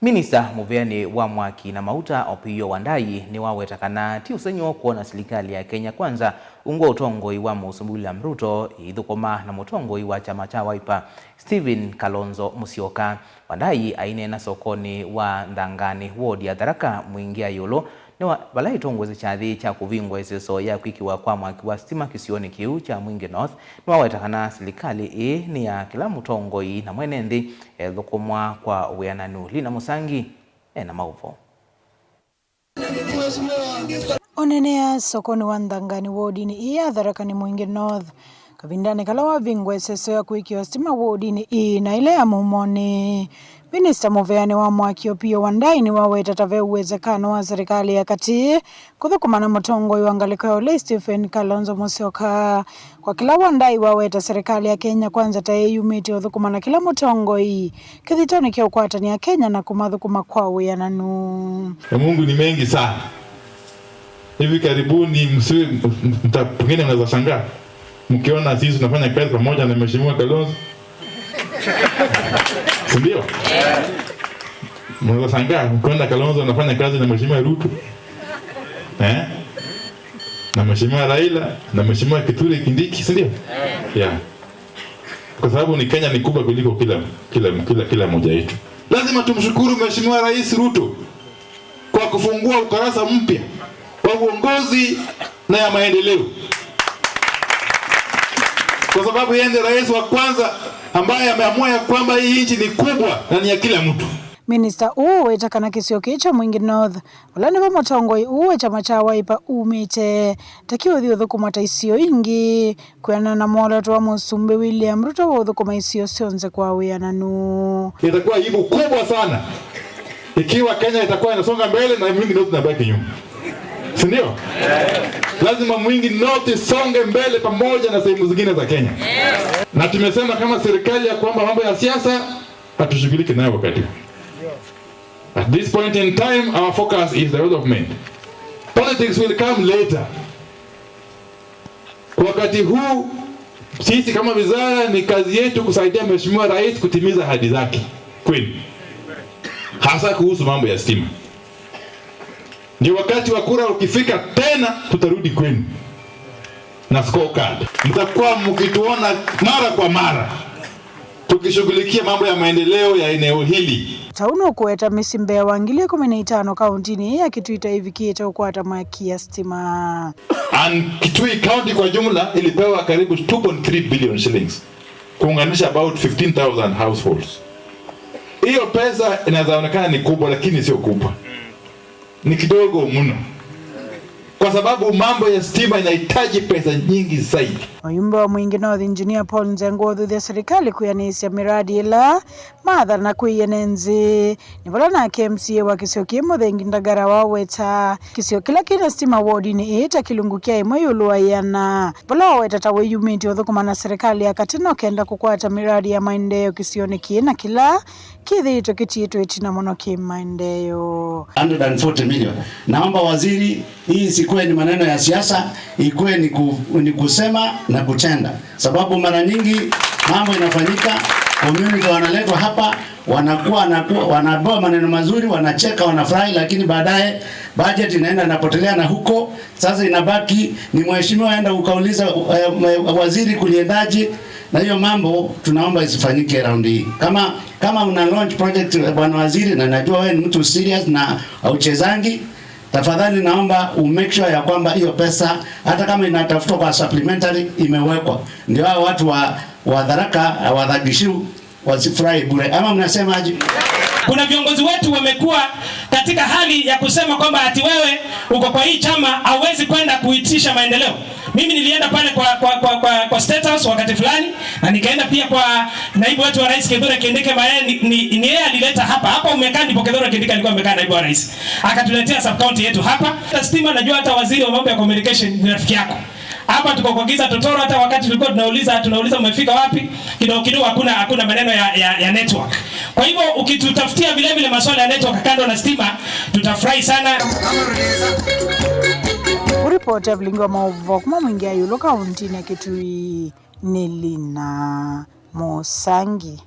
Minista muveani wa mwaki na mauta Opiyo Wandayi ni wawetakana ti usenyo kuona serikali ya Kenya Kwanza ungwa utongoi wa Musumbi William Ruto ithukuma na mutongoi wa chama cha Wiper Stephen Kalonzo Musyoka. Wandayi ainena sokoni wa Nthangani ward ya Tharaka Mwingi Yulu niwa vala itongwezi chathi cha kuvingwa iseso ya kwikiwa kwa mwaki wa stima kisioni kiu cha Mwingi North niwawetakana serikali ii ni ya kila mutongoi na mwene nthi ethukumwa kwa wiananu. Lina Musangi ena mauvo. Onenea sokoni wa Nthangani wodini iya Tharaka ni Mwingi North kavindani kala wavingwa iseso ya kuikiwa stima wodini ii na ile ya mumoni. Minista muveani wa mwaki Opiyo Wandayi ni waweta tave uwezekano wa serikali ya kati kuthukumana mutongoi wa ngaliko ya ule Stephen Kalonzo Musyoka. Kwa kila Wandayi waweta serikali ya Kenya Kwanza ta yeyumite uthukumana kila mutongoi kithitoni kia ukwatania Kenya na kumathukuma kwa wiananu. Ya Mungu ni mengi sana. Hivi karibuni msiwe pengine mnaweza shangaa mkiona sisi tunafanya kazi pamoja na Mheshimiwa Kalonzo. Si ndio? Mnaweza shangaa mkiona Kalonzo anafanya kazi na Mheshimiwa Ruto. Na Mheshimiwa Raila na Mheshimiwa Kithure Kindiki, si ndio? Yeah. Kwa sababu ni Kenya ni kubwa kuliko kila mmoja wetu. Lazima tumshukuru Mheshimiwa Rais Ruto kwa kufungua ukurasa mpya wa uongozi na ya maendeleo. Kwa sababu yeye ndiye rais wa kwanza ambaye ameamua ya kwamba hii nchi ni kubwa na ni ya kila mtu. Minista uu wetakana kisio kicha Mwingi North ula nivo mutongoi uu chama cha Wiper umite takiuthi uthukuma ta isio ingi kwianana na mworoto wa musumbi William Ruto wa uthukuma isio cionthe kwa wiananu. Itakuwa aibu kubwa sana ikiwa Kenya itakuwa inasonga mbele na Mwingi North inabaki nyuma. Si ndio? Lazima Mwingi North isonge mbele pamoja na sehemu zingine za Kenya. Na tumesema kama serikali ya kwamba mambo ya siasa hatushughuliki nayo wakati huu. At this point in time our focus is development. Politics will come later. Kwa wakati huu sisi kama wizara ni kazi yetu kusaidia Mheshimiwa Rais kutimiza ahadi zake kweli, hasa kuhusu mambo ya stima. Ndio wakati wa kura ukifika tena tutarudi kwenu na scorecard. Mtakuwa mkituona mara kwa mara tukishughulikia mambo ya maendeleo ya eneo hili. Tauno kueta misimbe wa 2015 kauntini ya Kitui ivikiite ukwata mwaki ya stima. And Kitui County kwa jumla ilipewa karibu 2.3 billion shillings kuunganisha about 15,000 households. Hiyo pesa inaweza onekana ni kubwa, lakini sio kubwa. Ni kidogo mno. Kwa sababu mambo ya stima inahitaji pesa nyingi zaidi. Muyumbe wa Mwingi North Engineer Paul Nzengo uthuthia serikali kuyanisya miradi ila matha na kuiyenenzi ni vala nake MCA wa kisio ki Muthengi Ndagara waweta kisio kila kina stima ward-ini ita kilungu kia imwe yulu wa yana vala waweta ta wiyumiti uthukuma na serikali ya kati no kenda kukwata miradi ya maendeleo kisioni ki na kila kithito kitiitwe itina muno ki maendeleo. 140 million. Naomba waziri, hii isikuwe ni maneno ya siasa, ikuwe ni kusema na kutenda, sababu mara nyingi mambo inafanyika, community wanaletwa hapa, wanapewa maneno mazuri, wanacheka, wanafurahi, lakini baadaye budget inaenda inapotelea na huko. Sasa inabaki ni mheshimiwa aenda ukauliza waziri kuliendaje, na hiyo mambo tunaomba isifanyike round hii. Kama una launch project bwana waziri, na najua wewe ni mtu serious na hauchezangi, tafadhali naomba umake sure ya kwamba hiyo pesa hata kama inatafutwa kwa supplementary imewekwa, ndio hao watu wa Tharaka wa Thagishu wasifurahi bure. Ama mnasemaje? Kuna viongozi wetu wamekuwa katika hali ya kusema kwamba ati wewe uko kwa hii chama hauwezi kwenda kuitisha maendeleo. Mimi nilienda pale kwa State House wakati fulani, na nikaenda pia kwa naibu wetu wa rais Kithure Kindiki, ambaye ni yeye alileta hapa. Hapa umekaa ndipo Kithure Kindiki alikuwa amekaa naibu wa rais. Akatuletea sub county yetu hapa. Hata stima, najua hata waziri wa mambo ya communication ni rafiki yako. Hapa tuko kwa giza totoro, hata wakati tulikuwa tunauliza umefika wapi, kidogo kidogo hakuna maneno ya network. Kwa hivyo ukitutafutia vile vile masuala ya network kando na stima, tutafurahi sana. Uripoti ya Mlingo wa Maovu kuma Mwingi Ayulo kaunti ya Kitui ni Lina Musangi.